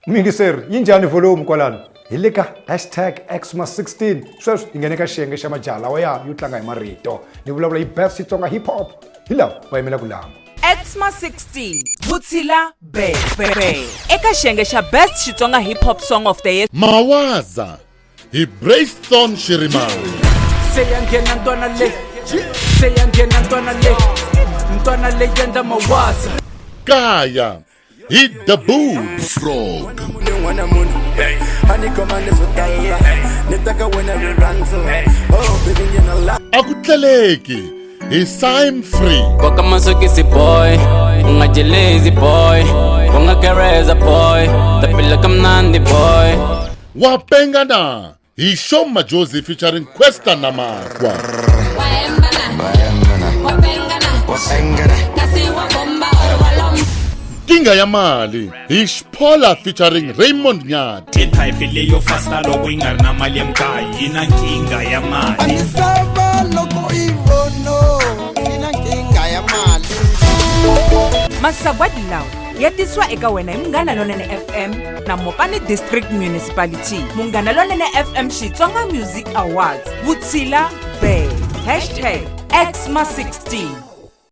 Muyingiseri, yi njhani volume kwalano? Hi le ka hashtag Xmas 16. Sweswi hi nghene ka xiyenge xa majaha lawa ya yo tlanga hi marito. Ni vulavula hi Best Xitsonga Hip Hop. Hi lava va yimelaka lama. Xmas 16, Vutshila Be Be eka xiyenge xa Best Xitsonga Hip Hop Song of the Year. Mawaza hi Brayston Shirimani. Se ya nghena ntwana le, se ya nghena ntwana le, ntwana le yendla mawaza. Kaya hi The Boot Frog. A ku tleleki hi Sime Free. Koka masokisi boy, u nga jelezi boy, u nga kereza boy, tapila kamnandi boy. Wa penga na hi Sho Majozi featuring Questa Namakwa. Nkingha ya mali hi Xphola featuring Raymond Nyati. I type leyo fasta loko yi nga ri na mali ya mukaya yi na nkingha ya mali. Misava loko i vono yi na nkingha ya mali. Masagwadi lawa ya tisiwa eka wena hi Munghana Lonene FM na Mopani District Municipality. Munghana Lonene FM Xitsonga Music Awards. Vutshila Be. Hashtag Xmas 16.